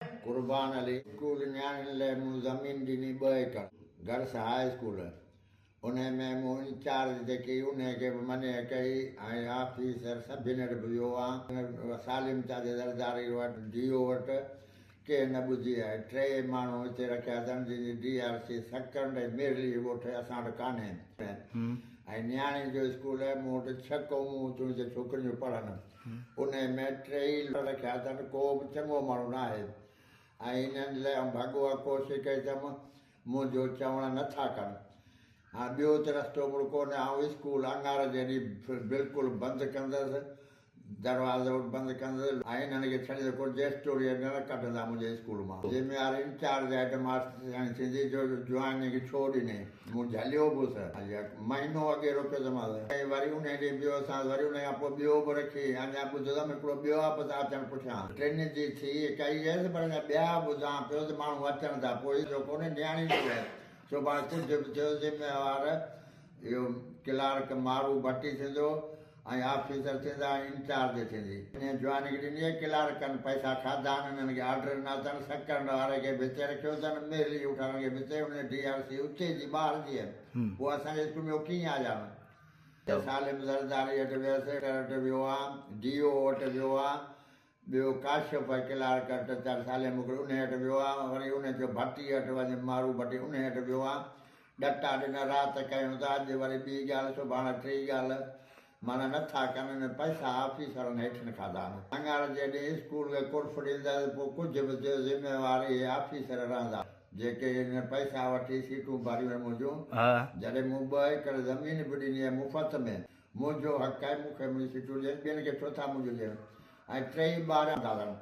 Qurban Ali school نياڻين لئه مون زمين ڏني ٻه ايڪڙ گرلس هاء اسڪول انهي ۾ مون انچارج جيڪي انهي کي به منع ڪئي ۽ آفيسر سڀني وٽ به ويو آن سالم چاچي زرداري وٽ ڊي او وٽ ڪنهن نه ٻڌي آهي ٽي ماڻهو هتي رکيا اٿن جن جي ڊي آر سي سڪرنڊ ۽ ميرلي ڳوٺ اسان وٽ ڪانهي ۽ نياڻين جو اسڪول مون وٽ ڇهه قومون اتيون هتي ڇوڪريون پڙهن انهيء ۾ ٽيئي رکيا اٿن، ڪو به چڱو ماڻهو ناهي ۽ انهن لئه آئون ڀڳو آ ڪوشش ڪئي اٿم، منهنجو چوڻ نه ٿا ڪن. هاڻ ٻيو ته رستو مڙ ڪونهي، آئون اسڪول اڱار جي ڏينهن بلڪل بند ڪندس، دروازو به بند ڪندس ۽ انهن کي ڇڏيندس ڪونه، جيستوڙي نه ڪڍندا منهنجي اسڪول مان. ذميوار انچارج هيڊ ماسترياڻي ٿيندي جو جوائننگ ڇو ڏني. مون جهليو به هوس. مهينو اڳي روڪيو ته مانس ۽ وري انهي ڏينهن ٻيو اسان وري ان کان پوء ٻيو به رکي اڃا ٻڌو اٿم هڪڙو ٻيو آ به ته اچڻ پٺيان ٽن جي ٿي ڪئي هيس پر اڃا ٻيا ٻڌان پيو ته ماڻهو اچن ٿا پوء جو ڪونهي نياڻي جو آهي سڀاڻي ڪجهه به ٿيو ذميوار اهو ڪلارڪ مارو ڀٽي ٿيندو ۽ آفيسر ٿيندا ۽ انچارج ٿيندي. انهيء جواني کي ڏني آهي. ڪلارڪن پئسا کاڌا آهن، انهن کي آرڊر ڏنا اٿن. سڪرنڊ واري کي به هتي رکيو اٿن، ميرلي اٺارن کي به هتي. ان جي ڊي آر سي اتي جي ٻاهر جي آهي. پوء اسان جي اسڪول ۾ اهو ڪيئن آيا آهن؟ سالم زرداري وٽ ويس، وٽ ويو آهيان، ڊي او وٽ ويو آهيان، ٻيو ڪاشف ۽ ڪلارڪ وٽ چار سالين موڪليو انهيء وٽ ويو آهيان، وري انهيء چيو ڀٽي وٽ وڃ، مارو ڀٽي انهيء وٽ ويو آهيان، ڏٽا ڏنا رات ڪيون ته اڄ وري ٻي ڳالهه سڀاڻ ٽي ڳالهه، معنيٰ نه ٿا ڪن انهن پئسا آفيسرن هيٺين کاڌا آهن. اڱاري جي ڏينهن اسڪول کي قلف ڏيندس پوء ڪجهه به ٿيو ذميوار اهي آفيسر رهندا جيڪي هنن پئسا وٺي سيٽون ڀريون آهن منهنجون، جڏهن مون ٻه ايڪڙ زمين به ڏني آهي مفت ۾، منهنجو حق آهي مون کي منهنجون سيٽون ڏين ٻين کي ڇو ٿا منهنجون ڏين ۽ ٽيئي ٻار اندازن.